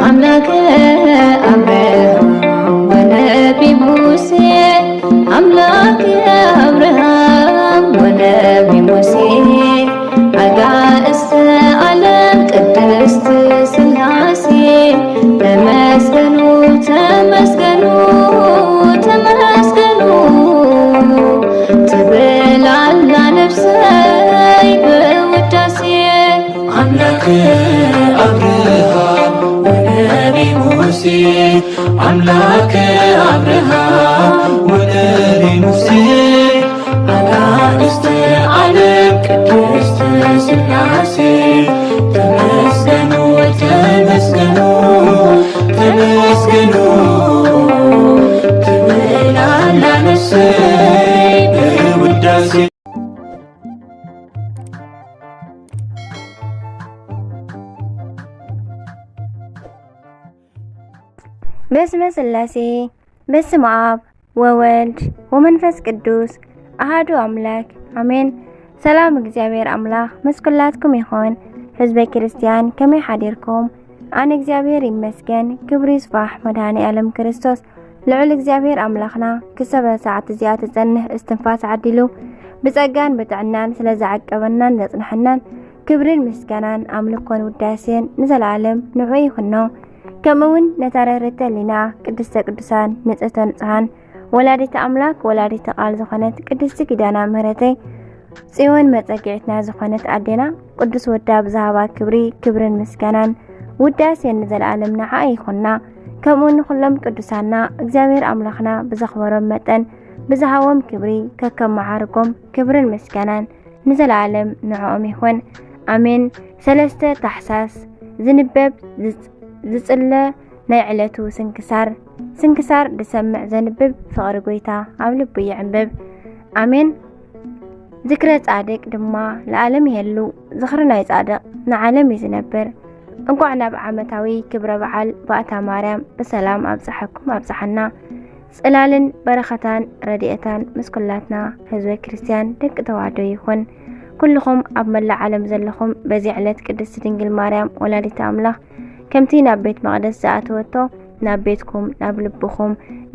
አምላከ አብርሃም ወነቢ ሙሴ፣ አምላከ አብርሃም ወነቢ ሙሴ፣ አጋእዝተ ዓለም ቅድስት ሥላሴ፣ ተመስገኑ፣ ተመስገኑ፣ ተመስገኑ ትብል ኣላ ነፍሰይ ብውዳሴ። አምላከ አብርሃም ወነቢ ሙሴ፣ አምላከ አብርሃም ወነቢ ሙሴ፣ አጋእዝተ ዓለም ቅድስት ሥላሴ፣ ተመስገኑ፣ ተመስገኑ፣ ተመስገኑ ትብል ኣላ ነፍሰይ ብውዳሴ። በስመ ሥላሴ፣ በስመ አብ ወወልድ ወመንፈስ ቅዱስ አሃዱ አምላክ አሜን። ሰላም እግዚኣብሔር ኣምላኽ ምስ ኩላትኩም ይኹን። ህዝበ ክርስትያን ከመይ ሓዲርኩም? ኣነ እግዚኣብሔር ይመስገን፣ ክብሪ ይስፋሕ መድኃኔ ዓለም ክርስቶስ። ልዑል እግዚኣብሔር ኣምላኽና ክሰበ ሰዓት እዚኣ ትጸንሕ እስትንፋስ ዓዲሉ ብጸጋን ብጥዕናን ስለ ዝዓቀበናን ዘጽንሐናን ክብርን ምስጋናን ኣምልኮን ውዳሴን ንዘለዓለም ንዑ ይኹኖ። ከምኡ እውን ነታ ርህርተ ሊና ቅድስተ ቅዱሳን ንጽህተ ንጹሃን ወላዲተ ኣምላክ ወላዲተ ቃል ዝኾነት ቅድስቲ ኪዳና ምህረተይ ጽዮን መጸግዒትና ዝኾነት ኣዴና ቅዱስ ወዳ ብዝሃባ ክብሪ ክብርን ምስጋናን ውዳሴን ንዘለዓለም ንዓኣ ይኹና። ከምኡ ንኹሎም ቅዱሳና እግዚኣብሔር ኣምላኽና ብዘኽበሮም መጠን ብዝሃቦም ክብሪ ከከም መዓርጎም ክብርን ምስጋናን ንዘለዓለም ንዕኦም ይኹን። ኣሜን። ሰለስተ ታሕሳስ ዝንበብ ዝጽ-፣ ዝጽለ ናይ ዕለቱ ስንክሳር። ስንክሳር ዝሰምዕ ዘንብብ ፍቕሪ ጎይታ ኣብ ልቡ ይዕንብብ። ኣሜን። ዝክረ ጻድቅ ድማ ለዓለም ይሄሉ። ዝኽሪ ናይ ጻድቕ ንዓለም እዩ ዝነብር። እንቋዕ ናብ ዓመታዊ ክብረ በዓል ባእታ ማርያም ብሰላም ኣብጽሐኩም ኣብጽሐና። ጽላልን በረኸታን ረድኤታን ምስ ኩላትና ህዝበ ክርስትያን ደቂ ተዋህዶ ይኹን። ኩልኹም ኣብ መላእ ዓለም ዘለኹም በዚ ዕለት ቅድስቲ ድንግል ማርያም ወላዲተ ኣምላኽ ከምቲ ናብ ቤት መቕደስ ዝኣተወቶ ናብ ቤትኩም፣ ናብ ልብኹም፣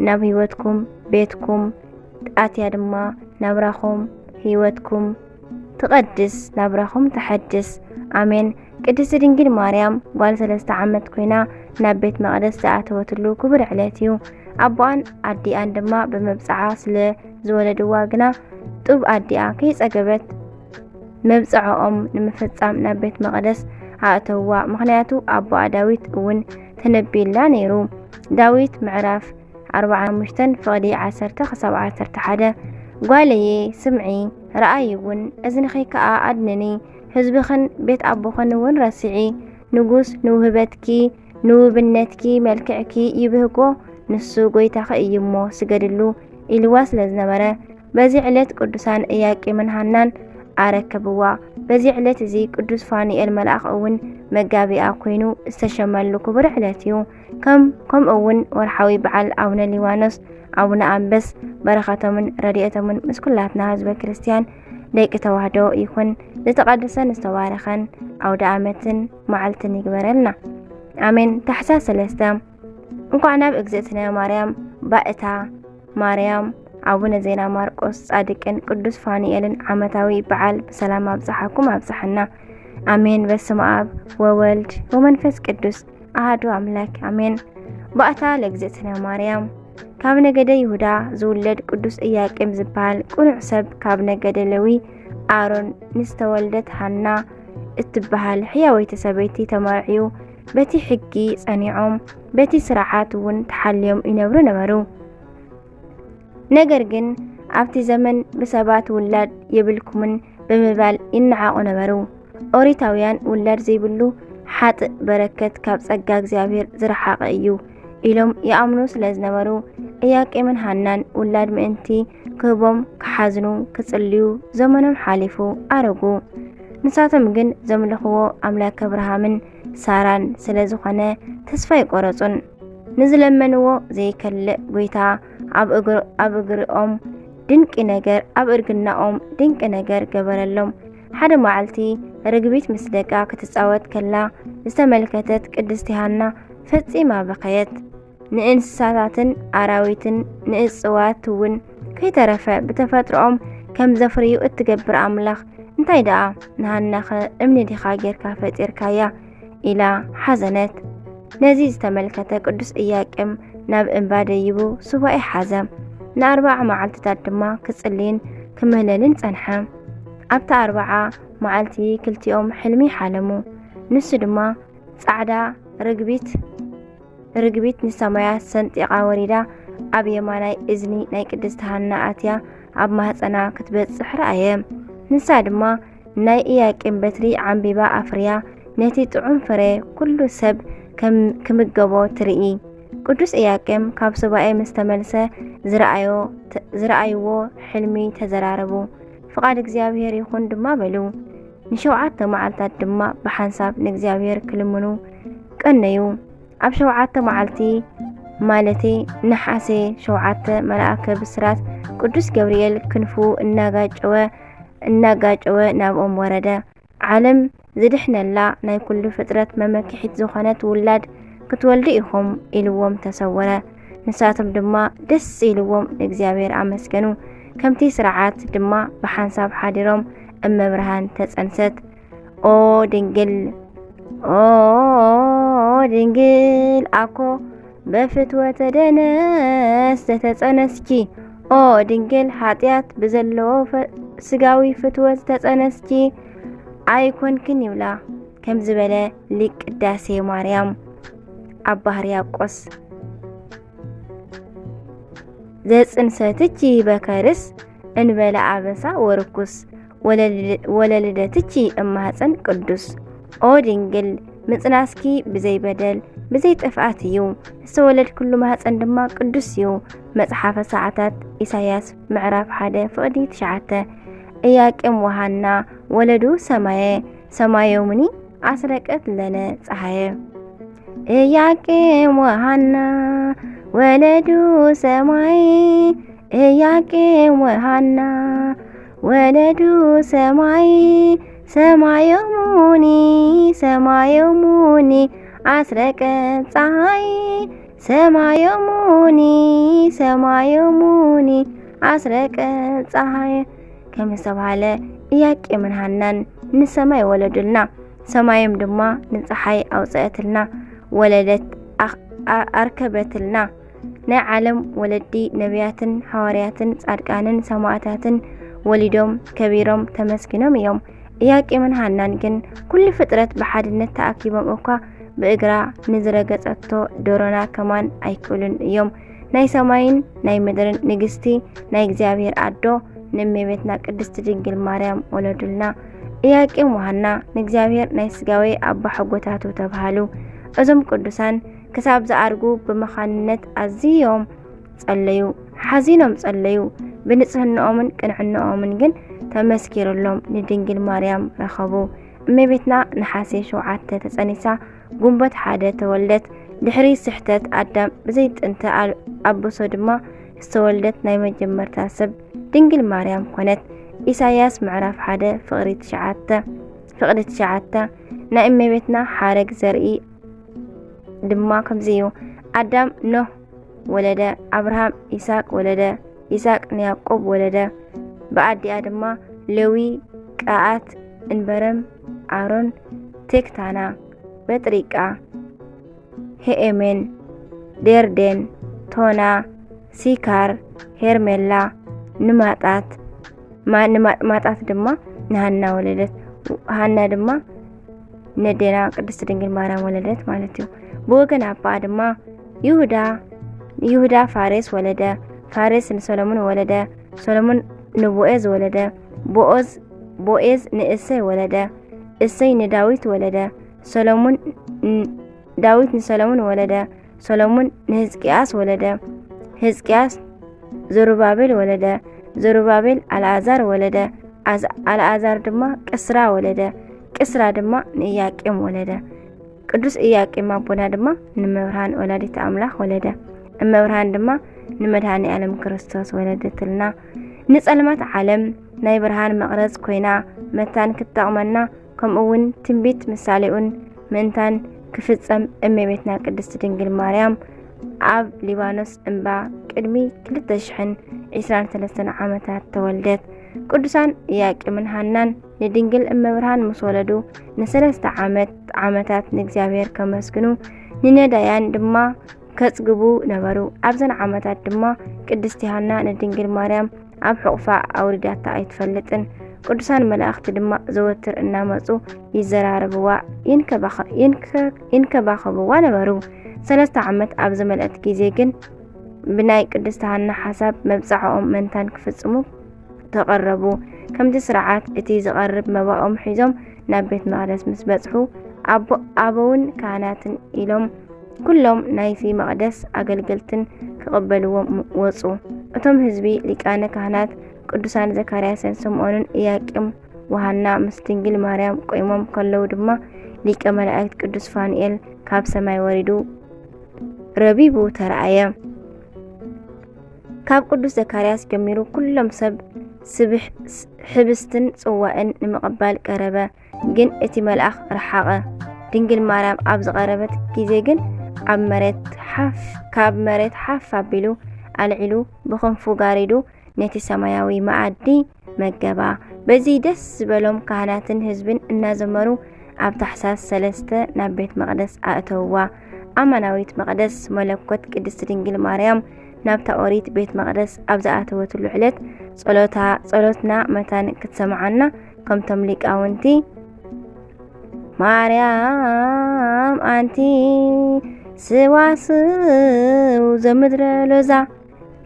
ናብ ህይወትኩም፣ ቤትኩም ኣትያ ድማ ናብራኹም፣ ህይወትኩም ትቐድስ፣ ናብራኹም ተሐድስ። ኣሜን። ቅድስቲ ድንግል ማርያም ጓል ሰለስተ ዓመት ኮይና ናብ ቤት መቕደስ ዝኣተወትሉ ክቡር ዕለት እዩ። ኣቦኣን ኣዲኣን ድማ ብመብጽዓ ስለ ዝወለድዋ ግና ጡብ ኣዲኣ ከይጸገበት መብጽዓኦም ንምፍጻም ናብ ቤት መቕደስ ኣእተውዋ። ምኽንያቱ ኣቦኣ ዳዊት እውን ተነቢዩላ ነይሩ። ዳዊት ምዕራፍ ኣርብዓን ሓሙሽተን ፍቕዲ ዓሰርተ ክሳብ ዓሰርተ ሓደ። ጓለየ ስምዒ፣ ረኣይ እውን፣ እዝንኺ ከኣ ኣድንኒ፣ ህዝብኽን ቤት ኣቦኽን እውን ረስዒ። ንጉስ ንውህበትኪ ንውብነትኪ መልክዕኪ ይብህጎ፣ ንሱ ጐይታኺ እዩ እሞ ስገድሉ ኢልዋ ስለ ዝነበረ፣ በዚ ዕለት ቅዱሳን ኢያቄምን ሃናን ኣረከብዋ። በዚ ዕለት እዚ ቅዱስ ፋኑኤል መልኣኽ እውን መጋቢኣ ኮይኑ ዝተሸመሉ ክቡር ዕለት እዩ። ከም፣ ከምኡ እውን ወርሓዊ በዓል ኣቡነ ሊባኖስ፣ ኣቡነ ኣንበስ በረኸቶምን ረድኤቶምን ምስ ኩላትና ህዝበ ክርስትያን ደቂ ተዋህዶ ይኹን። ዝተቐደሰን ዝተባረኸን ኣውደ ዓመትን መዓልትን ይግበረልና። ኣሜን። ታሕሳስ ሰለስተ እንኳዕ ናብ እግዝእትነ ማርያም ባእታ ማርያም፣ ኣቡነ ዜና ማርቆስ ጻድቅን ቅዱስ ፋኑኤልን ዓመታዊ በዓል ብሰላም ኣብጽሓኩም ኣብጽሓና። ኣሜን። በስመ ኣብ ወወልድ ወመንፈስ ቅዱስ ኣሃዱ ኣምላክ ኣሜን። ባእታ ለእግዝእትነ ማርያም። ካብ ነገደ ይሁዳ ዝውለድ ቅዱስ ኢያቄም ዝበሃል ቅኑዕ ሰብ ካብ ነገደ ሌዊ ኣሮን ንዝተወልደት ሃና እትበሃል ሕያወይቲ ሰበይቲ ተመርዕዩ በቲ ሕጊ ጸኒዖም በቲ ስርዓት እውን ተሓልዮም ይነብሩ ነበሩ። ነገር ግን ኣብቲ ዘመን ብሰባት ውላድ የብልኩምን ብምባል ይነዓቑ ነበሩ። ኦሪታውያን ውላድ ዘይብሉ ሓጥእ በረከት ካብ ጸጋ እግዚኣብሔር ዝረሓቐ እዩ ኢሎም ይኣምኑ ስለ ዝነበሩ፣ ኢያቄምን ሃናን ውላድ ምእንቲ ክህቦም ክሓዝኑ ክጽልዩ ዘመኖም ሓሊፉ ኣረጉ። ንሳቶም ግን ዘምልኽዎ ኣምላክ ኣብርሃምን ሳራን ስለ ዝኾነ ተስፋ ኣይቆረጹን። ንዝለመንዎ ዘይከልእ ጐይታ ኣብ እግር-፣ ኣብ እግርኦም ድንቂ ነገር፣ ኣብ እርግናኦም ድንቂ ነገር ገበረሎም። ሓደ መዓልቲ ርግቢት ምስ ደቃ ክትጻወት ከላ ዝተመልከተት ቅድስቲ ሃና ፈጺማ በኸየት። ንእንስሳታትን ኣራዊትን ንእጽዋት እውን ከይተረፈ ብተፈጥሮኦም ከም ዘፍርዩ እትገብር ኣምላኽ እንታይ ደኣ ንሃናኸ እምኒ ዲኻ ጌርካ ፈጢርካያ? ኢላ ሓዘነት። ነዚ ዝተመልከተ ቅዱስ ኢያቄም ናብ እምባ ደይቡ ሱባኤ ሓዘ። ንኣርብዓ መዓልትታት ድማ ክጽልይን ክምህለልን ጸንሐ። ኣብታ ኣርብዓ መዓልቲ ክልቲኦም ሕልሚ ሓለሙ። ንሱ ድማ ጻዕዳ ርግቢት ርግቢት ንሰማያት ሰንጢቓ ወሪዳ ኣብ የማናይ እዝኒ ናይ ቅድስቲ ሃና ኣትያ ኣብ ማህጸና ክትበጽሕ ረኣየ። ንሳ ድማ ናይ ኢያቄም በትሪ ዓምቢባ ኣፍርያ ነቲ ጥዑም ፍረ ኩሉ ሰብ ከም ክምገቦ ትርኢ። ቅዱስ ኢያቄም ካብ ሱባኤ ምስ ተመልሰ ዝረኣዮ ዝረኣይዎ ሕልሚ ተዘራረቡ። ፍቓድ እግዚኣብሔር ይኹን ድማ በሉ። ንሸውዓተ መዓልታት ድማ ብሓንሳብ ንእግዚኣብሔር ክልምኑ ቀነዩ። ኣብ ሸውዓተ መዓልቲ ማለቴ ነሓሴ ሸውዓተ መልኣከ ብስራት ቅዱስ ገብርኤል ክንፉ እናጋጨወ እናጋጨወ ናብኦም ወረደ። ዓለም ዝድሕነላ ናይ ኩሉ ፍጥረት መመክሒት ዝኾነት ውላድ ክትወልዱ ኢኹም ኢልዎም ተሰወረ። ንሳቶም ድማ ደስ ኢልዎም ንእግዚኣብሔር ኣመስገኑ። ከምቲ ስርዓት ድማ ብሓንሳብ ሓዲሮም እመብርሃን ተጸንሰት። ኦ ድንግል ኦ ድንግል ኣኮ በፍትወተ ደነስ ዘተጸነስኪ ኦ ድንግል ሓጢኣት ብዘለዎ ፈ- ስጋዊ ፍትወት ዝተጸነስኪ ኣይኮንክን ይብላ ከም ዝበለ ሊቅ ቅዳሴ ማርያም ኣባ ሕርያቆስ። ዘጽንሰትኪ በከርስ እንበለ ኣበሳ ወርኩስ ወለልደትኪ እማህፀን ቅዱስ። ኦ ድንግል ምጽናስኪ ብዘይ በደል ብዘይ ጥፍኣት እዩ፣ ዝተወለድክሉ ማህፀን ድማ ቅዱስ እዩ። መጽሓፈ ሰዓታት ኢሳያስ ምዕራፍ ሓደ ፍቕዲ ትሽዓተ። እያቄም ወሃና ወለዱ ሰማየ ሰማዮምኒ ኣስረቀት ለነ ፀሃየ። እያቄም ወሃና ወለዱ ሰማይ እያቄም ወሃና ወለዱ ሰማይ ሰማዮሙኒ ሰማዮሙኒ ኣስረቀት ፀሃይ ሰማዮሙኒ ሰማዮሙኒ ኣስረቀት ፀሃይ ከም ዝተባህለ እያቄምን ሃናን ንሰማይ ወለዱልና። ሰማዮም ድማ ንፀሓይ ኣውፀአትልና ወለደት ኣርክ- ኣ- ኣርከበትልና። ናይ ዓለም ወለዲ ነቢያትን ሃዋርያትን ጻድቃንን ሰማእታትን ወሊዶም ከቢሮም ተመስጊኖም እዮም። እያቄምን ሃናን ግን ኩሉ ፍጥረት ብሓድነት ተኣኪቦም እኳ ብእግራ ንዝረገጸቶ ዶሮና ከማን ኣይክእሉን እዮም። ናይ ሰማይን ናይ ምድርን ንግስቲ ናይ እግዚኣብሔር ኣዶ ንእመቤትና ቅድስቲ ድንግል ማርያም ወለዱልና። እያቄም ወሃና ንእግዚኣብሔር ናይ ስጋዊ ኣባ ሕጎታቱ ተብሃሉ። እዞም ቅዱሳን ክሳብ ዝኣርጉ ብመኻንነት ኣዝዮም ጸለዩ፣ ሓዚኖም ጸለዩ። ብንጽህንኦምን ቅንዕንኦምን ግን ተመስኪርሎም ንድንግል ማርያም ረኸቡ። እመቤትና ነሓሴ ሸውዓተ ተጸኒሳ ጉንበት ሓደ ተወልደት። ድሕሪ ስሕተት ኣዳም ብዘይ ጥንተ ኣል- ኣበሶ ድማ ዝተወልደት ናይ መጀመርታ ሰብ ድንግል ማርያም ኮነት። ኢሳያስ ምዕራፍ ሓደ ፍቕሪ ትሽዓተ ፍቕዲ ትሽዓተ ናይ እመቤትና ሓረግ ዘርኢ ድማ ከምዚ እዩ። ኣዳም ኖህ ወለደ፣ ኣብርሃም ይስሐቅ ወለደ፣ ይስሐቅ ንያዕቆብ ወለደ። ብኣዲኣ ድማ ሌዊ፣ ቀዓት፣ እንበረም፣ ኣሮን፣ ቴክታና፣ በጥሪቃ፣ ሄኤሜን፣ ዴርዴን፣ ቶና፣ ሲካር፣ ሄርሜላ፣ ንማጣት፣ ማ- ንማጥማጣት ድማ ንሃና ወለደት። ሃና ድማ ነዴና ቅድስት ድንግል ማርያም ወለደት ማለት እዩ። ብወገን ኣባኣ ድማ ይሁዳ ይሁዳ ፋሬስ ወለደ። ፋሬስ ንሰሎሞን ወለደ። ሰሎሞን ንቦኤዝ ወለደ። ቦኦዝ ቦኤዝ ንእሰይ ወለደ። እሰይ ንዳዊት ወለደ። ሰሎሞን ን- ዳዊት ንሰሎሞን ወለደ። ሰሎሞን ንህዝቅያስ ወለደ። ህዝቅያስ ዘሩባቤል ወለደ። ዘሩባቤል ኣልኣዛር ወለደ። ኣዝ- ኣልኣዛር ድማ ቅስራ ወለደ። ቅስራ ድማ ንእያቄም ወለደ። ቅዱስ እያቄም ኣቦና ድማ ንመብርሃን ወላዲት ኣምላኽ ወለደ። እመብርሃን ድማ ንመድኃኔ ዓለም ክርስቶስ ወለደትልና። ንጸልማት ዓለም ናይ ብርሃን መቕረጽ ኮይና መታን ክትጠቕመና ከምኡ እውን ትንቢት ምሳሌኡን ምእንታን ክፍጸም እመቤትና ቅድስት ድንግል ማርያም ኣብ ሊባኖስ እምባ ቅድሚ ክልተ ሽሕን ዕስራን ሰለስተን ዓመታት ተወልደት። ቅዱሳን ኢያቄምን ሃናን ንድንግል እመብርሃን ምስ ወለዱ ንሰለስተ ዓመት ዓመታት ንእግዚኣብሔር ከመስግኑ ንነዳያን ድማ ከጽግቡ ነበሩ። ኣብዘን ዓመታት ድማ ቅድስቲ ሃና ንድንግል ማርያም ኣብ ሕቑፋ ኣውሪዳታ ኣይትፈልጥን። ቅዱሳን መላእኽቲ ድማ ዘወትር እናመጹ ይዘራረብዋ፣ ይንከባኸ- ይንከ- ይንከባኸብዋ ነበሩ። ሰለስተ ዓመት ኣብ ዝመልአት ግዜ ግን ብናይ ቅድስቲ ሃና ሓሳብ መብጽዓኦም መንታን ክፍጽሙ ተቐረቡ። ከምቲ ስርዓት እቲ ዝቐርብ መባኦም ሒዞም ናብ ቤት መቕደስ ምስ በጽሑ ኣቦ ኣበውን ካህናትን ኢሎም ኩሎም ናይቲ መቕደስ ኣገልገልትን ክቕበልዎም ወጹ። እቶም ህዝቢ ሊቃነ ካህናት ቅዱሳን ዘካርያስን ስምዖንን ኢያቄም ወሃና ምስ ድንግል ማርያም ቆይሞም ከለዉ ድማ ሊቀ መላእክት ቅዱስ ፋኑኤል ካብ ሰማይ ወሪዱ ረቢቡ ተራእየ። ካብ ቅዱስ ዘካርያስ ጀሚሩ ኩሎም ሰብ ስብሕ ህብስትን ጽዋእን ንምቕባል ቀረበ፣ ግን እቲ መልኣኽ ረሓቐ። ድንግል ማርያም ኣብ ዝቐረበት ግዜ ግን ኣብ መሬት ሓፍ ካብ መሬት ሓፍ ኣቢሉ ኣልዒሉ ብኽንፉ ጋሪዱ ነቲ ሰማያዊ መኣዲ መገባ። በዚ ደስ ዝበሎም ካህናትን ህዝብን እናዘመሩ ኣብ ታሕሳስ ሰለስተ ናብ ቤት መቕደስ ኣእተውዋ። ኣማናዊት መቕደስ መለኮት ቅድስት ድንግል ማርያም ናብታ ኦሪት ቤት መቕደስ ኣብ ዝኣተወትሉ ዕለት ጸሎታ ጸሎትና መታን ክትሰምዓና ከምቶም ሊቃውንቲ ማርያም ኣንቲ ስዋስው ዘምድረ ሎዛ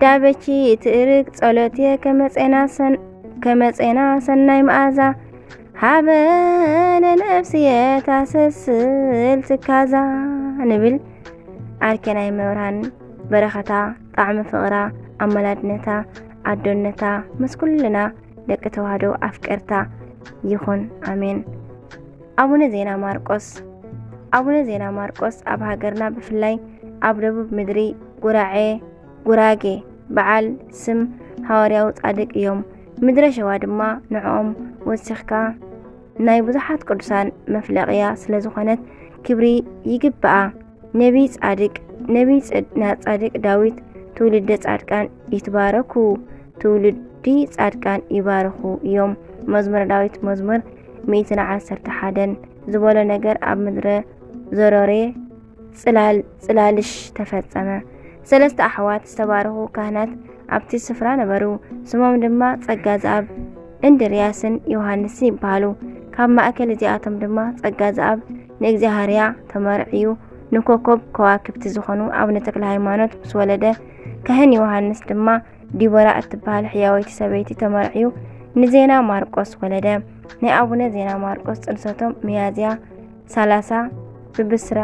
ዳበቺ ትእርግ ጸሎትየ ከመጼና ሰን- ከመጼና ሰናይ መኣዛ ሃበ ለነፍስየ ታሰስል ትካዛ ንብል። ኣርኬ ናይ መብርሃን በረኸታ፣ ጣዕሚ ፍቕራ፣ ኣመላድነታ፣ ኣዶነታ ምስ ኩልና ደቂ ተዋህዶ ኣፍቀርታ ይኹን። ኣሜን። ኣቡነ ዜና ማርቆስ ኣቡነ ዜና ማርቆስ ኣብ ሃገርና ብፍላይ ኣብ ደቡብ ምድሪ ጉራዔ ጉራጌ በዓል ስም ሃዋርያዊ ጻድቅ እዮም። ምድረ ሸዋ ድማ ንዕኦም ወሲኽካ ናይ ብዙሓት ቅዱሳን መፍለቕያ ስለ ዝኾነት ክብሪ ይግብኣ። ነቢይ ጻድቅ ነቢይ ጽድ- ና- ጻድቅ ዳዊት ትውልደ ጻድቃን ይትባረኩ ትውልዲ ጻድቃን ይባረኹ እዮም። መዝሙረ ዳዊት መዝሙር ሚእትን ዓሰርተ ሓደን ዝበሎ ነገር ኣብ ምድረ ዘሮሬ ጽላል ጽላልሽ ተፈጸመ። ሰለስተ ኣሕዋት ዝተባረኹ ካህናት ኣብቲ ስፍራ ነበሩ። ስሞም ድማ ጸጋ ዘኣብ፣ እንድርያስን ዮሃንስን ይበሃሉ። ካብ ማእከል እዚኣቶም ድማ ጸጋ ዘኣብ ንእግዚኣብሔር ተመርዕዩ ንኮኮብ ከዋክብቲ ዝኾኑ ኣቡነ ተክለ ሃይማኖት ምስ ወለደ፣ ካህን ዮሃንስ ድማ ዲቦራ እትበሃል ሕያወይቲ ሰበይቲ ተመርዕዩ ንዜና ማርቆስ ወለደ። ናይ ኣቡነ ዜና ማርቆስ ጽንሰቶም ሚያዝያ ሰላሳ ብብስራ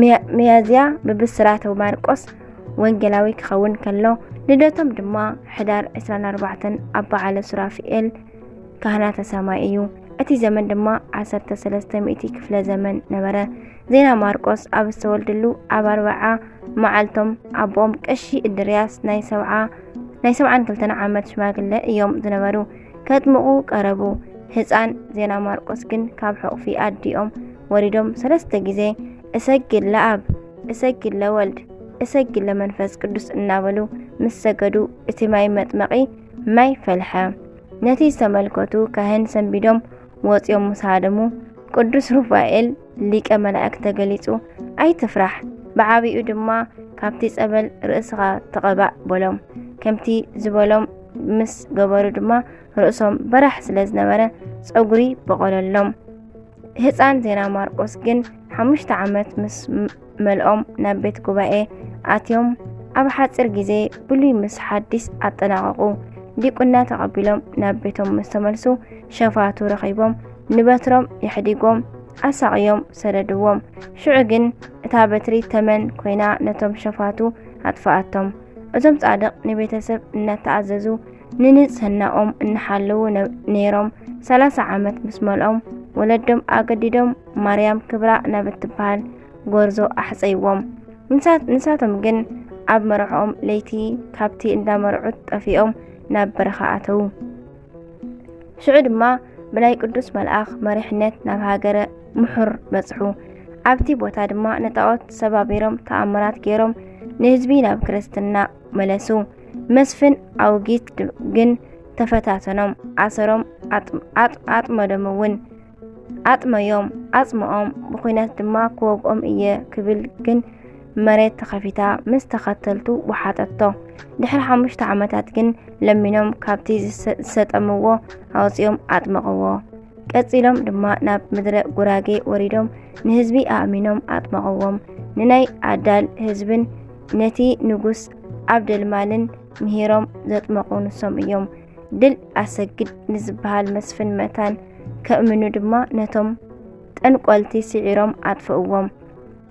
ሚያ- ሚያዝያ ብብስራተ ማርቆስ ወንጌላዊ ክኸውን ከሎ፣ ልደቶም ድማ ሕዳር ዕስራን ኣርባዕተን ኣብ በዓለ ሱራፊኤል ካህናተ ሰማይ እዩ። እቲ ዘመን ድማ ዓሰርተ ሰለስተ ሚእቲ ክፍለ ዘመን ነበረ። ዜና ማርቆስ ኣብ ዝተወልድሉ ኣብ ኣርብዓ መዓልቶም ኣቦኦም ቀሺ እንድርያስ ናይ ሰብዓ ናይ ሰብዓን ክልተን ዓመት ሽማግለ እዮም ዝነበሩ። ከጥምቑ ቀረቡ። ህፃን ዜና ማርቆስ ግን ካብ ሕቑፊ ኣዲኦም ወሪዶም ሰለስተ ግዜ እሰግድ ለኣብ፣ እሰግድ ለወልድ፣ እሰግድ ለመንፈስ ቅዱስ እናበሉ ምስ ሰገዱ እቲ ማይ መጥመቒ ማይ ፈልሐ። ነቲ ዝተመልከቱ ካህን ሰንቢዶም ወፂኦም ምስ ሃደሙ ቅዱስ ሩፋኤል ሊቀ መላእክት ተገሊጹ፣ ኣይትፍራሕ፣ ብዓቢኡ ድማ ካብቲ ጸበል ርእስኻ ተቐባእ በሎም። ከምቲ ዝበሎም ምስ ገበሩ ድማ ርእሶም በራሕ ስለ ዝነበረ ጸጉሪ በቖለሎም። ህፃን ዜና ማርቆስ ግን ሓሙሽተ ዓመት ምስ መልኦም ናብ ቤት ጉባኤ ኣትዮም ኣብ ሓፂር ግዜ ብሉይ ምስ ሓዲስ ኣጠናቐቑ። ዲቁና ተቐቢሎም ናብ ቤቶም ምስ ተመልሱ ሸፋቱ ረኺቦም ንበትሮም የሕዲጎም ኣሳቕዮም ሰደድዎም። ሽዑ ግን እታ በትሪ ተመን ኮይና ነቶም ሸፋቱ ኣጥፍኣቶም። እዞም ጻድቕ ንቤተሰብ እናተኣዘዙ ንንጽህናኦም እናሓለዉ ነይሮም። ሰላሳ ዓመት ምስ መልኦም ወለዶም ኣገዲዶም ማርያም ክብራ ናብ እትበሃል ጎርዞ ኣሕጸይዎም። ንሳቶም ግን ኣብ መርዕኦም ለይቲ ካብቲ እንዳ መርዑት ጠፊኦም ናብ በረኻ ኣተዉ። ሽዑ ድማ ብናይ ቅዱስ መልኣኽ መሪሕነት ናብ ሃገረ ምሑር በጽሑ። ኣብቲ ቦታ ድማ ንጣዖት ሰባቢሮም ተኣምራት ገይሮም ንህዝቢ ናብ ክርስትና መለሱ። መስፍን ኣውጊት ግን ተፈታተኖም፣ ኣሰሮም፣ ኣጥመዶም እውን ኣጥመዮም። ኣጽምኦም ብኹናት ድማ ክወግኦም እየ ክብል ግን መሬት ተኸፊታ ምስ ተኸተልቱ ወሓጠቶ። ድሕሪ ሓሙሽተ ዓመታት ግን ለሚኖም ካብቲ ዝሰጠምዎ ኣውጺኦም ኣጥመቕዎ። ቀጺሎም ድማ ናብ ምድረ ጉራጌ ወሪዶም ንህዝቢ ኣእሚኖም ኣጥመቕዎም። ንናይ ኣዳል ህዝብን ነቲ ንጉስ ኣብደልማልን ምሂሮም ዘጥመቑ ንሶም እዮም። ድል ኣሰግድ ንዝበሃል መስፍን መታን ከእምኑ ድማ ነቶም ጠንቆልቲ ስዒሮም ኣጥፍእዎም።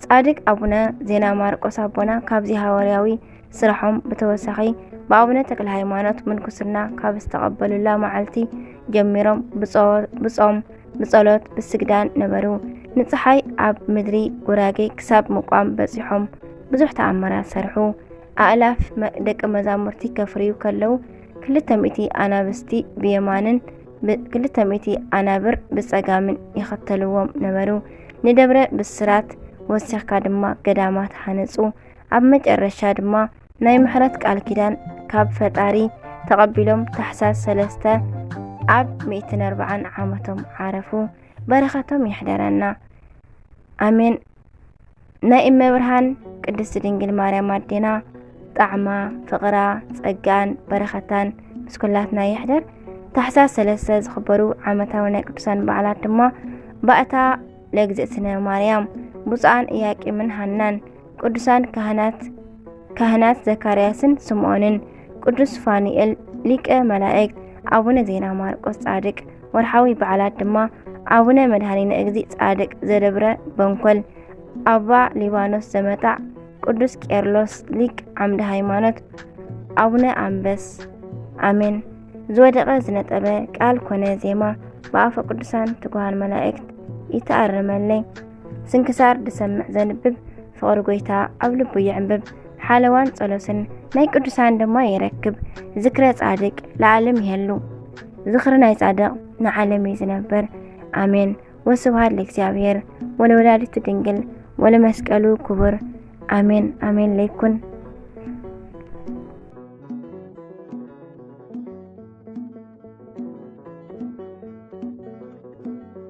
ጻድቅ ኣቡነ ዜና ማርቆስ ኣቦና ካብዚ ሃዋርያዊ ስራሖም ብተወሳኺ ብኣቡነ ተክለ ሃይማኖት ምንኩስና ካብ ዝተቐበሉላ መዓልቲ ጀሚሮም ብጾም፣ ብጸሎት፣ ብስግዳን ነበሩ። ንጸሓይ ኣብ ምድሪ ጉራጌ ክሳብ ምቋም በጺሖም ብዙሕ ተኣምራት ሰርሑ። ኣእላፍ ደቂ መዛሙርቲ ከፍርዩ ከለዉ ክልተ ሚእቲ ኣናብስቲ ብየማንን ክልተ ሚእቲ ኣናብር ብጸጋምን ይኸተልዎም ነበሩ። ንደብረ ብስራት ወሲኽካ ድማ ገዳማት ሃነጹ። ኣብ መጨረሻ ድማ ናይ ምሕረት ቃል ኪዳን ካብ ፈጣሪ ተቐቢሎም ታሕሳስ ሰለስተ ኣብ ሚእትን ኣርባዓን ዓመቶም ዓረፉ። በረኸቶም ይሕደረና። ኣሜን። ናይ እመብርሃን ቅድስቲ ድንግል ማርያም ኣዴና ጣዕማ፣ ፍቕራ፣ ጸጋን በረኸታን ምስ ኩላትና ይሕደር። ታሕሳስ ሰለስተ ዝኽበሩ ዓመታዊ ናይ ቅዱሳን በዓላት ድማ ባእታ ለእግዝእትነ ማርያም፣ ብፁዓን ኢያቄምን ሃናን፣ ቅዱሳን ካህናት ካህናት ዘካርያስን ስምዖንን፣ ቅዱስ ፋኑኤል ሊቀ መላእክት፣ ኣቡነ ዜና ማርቆስ ጻድቅ። ወርሓዊ በዓላት ድማ ኣቡነ መድኃኒነ እግዚእ ጻድቅ ዘደብረ በንኮል፣ ኣባ ሊባኖስ ዘመጣዕ፣ ቅዱስ ቄርሎስ ሊቅ ዓምደ ሃይማኖት፣ ኣቡነ ኣንበስ። ኣሜን። ዝወደቐ ዝነጠበ ቃል ኮነ ዜማ ብኣፈ ቅዱሳን ትጉሃን መላእክት ይተኣረመለይ። ስንክሳር ዝሰምዕ ዘንብብ ፍቕሪ ጎይታ ኣብ ልቡ ይዕንብብ። ሓለዋን ጸሎትን ናይ ቅዱሳን ድማ ይረክብ። ዝክረ ጻድቅ ለዓለም ይሄሉ። ዝኽሪ ናይ ጻድቕ ንዓለም እዩ ዝነብር። ኣሜን። ወስብሐት ለእግዚኣብሔር ወለወላዲቱ ድንግል ወለመስቀሉ ክቡር። ኣሜን ኣሜን ለይኩን።